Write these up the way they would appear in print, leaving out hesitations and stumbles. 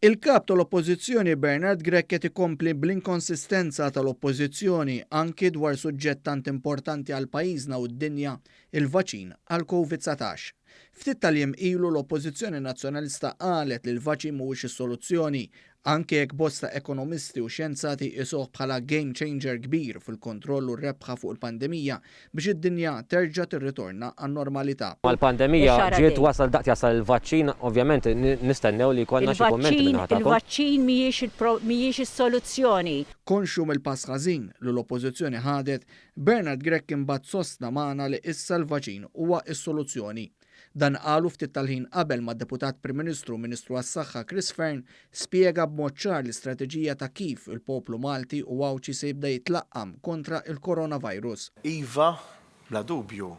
Il-Kap tal-Oppożizzjoni Bernard Grech qed ikompli bl-inkonsistenza tal-Oppożizzjoni anki dwar suġġett tant importanti għal pajjiżna u d-dinja, il-vaċin għall-Covid 19. Ftit tal-jiem ilu l-Oppożizzjoni Nazzjonalista qalet li l-vaċin mhuwiex is-soluzzjoni, anke jekk bosta ekonomisti u xjenzati qisuh bħala game changer kbir fil-kontroll u r-rebħa fuq il-pandemija biex id-dinja terġa' tirritorna għan-normalità. Mal-pandemija ġiet wasal daqt jasal il-vaċċin, ovvjament nistennew li jkollna xi kummenti minn naħa tagħkom. Il-vaċċin mhijiex is-soluzzjoni. Konxju mill-pass ħażin li l-Oppożizzjoni ħadet, Bernard Grech imbagħad sostna magħna li issa l-vaċin huwa s-soluzzjoni. Dan qalu ftit tal-ħin qabel ma d-Deputat Prim Ministru u Ministru għas-Saħħa Chris Fearne spjega b'mod ċar l-istrateġija ta' kif il-poplu Malti u Għawdxi se jibda jitlaqqam kontra l-coronavirus. Iva, bla dubju,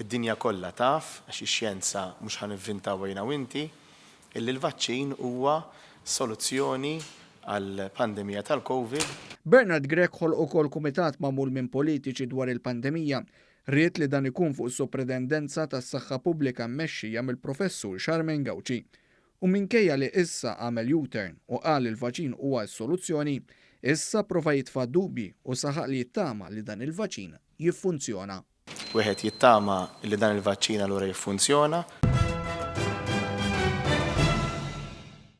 id-dinja kollha taf, għax ix-xjenza mhux ħa nivvintawha jiena u inti, illi l-vaċċin huwa soluzzjoni għall-pandemija tal-Covid. Bernard Grech ħoloq ukoll kumitat magħmul minn politiċi dwar il-pandemija. Ried li dan ikun fuq is-Sopredendenza tas-Saħħa Pubblika mmexxija mill-Professur Charmaine Gauci. U minkejja li issa għamel U-turn u qal li l-vaċin huwa s-soluzzjoni, issa prova jitfa' dubji u saħaq li jittama li dan il-vaċin jiffunzjona. Wieħed jittama li dan il-vaċċin allura jiffunzjona.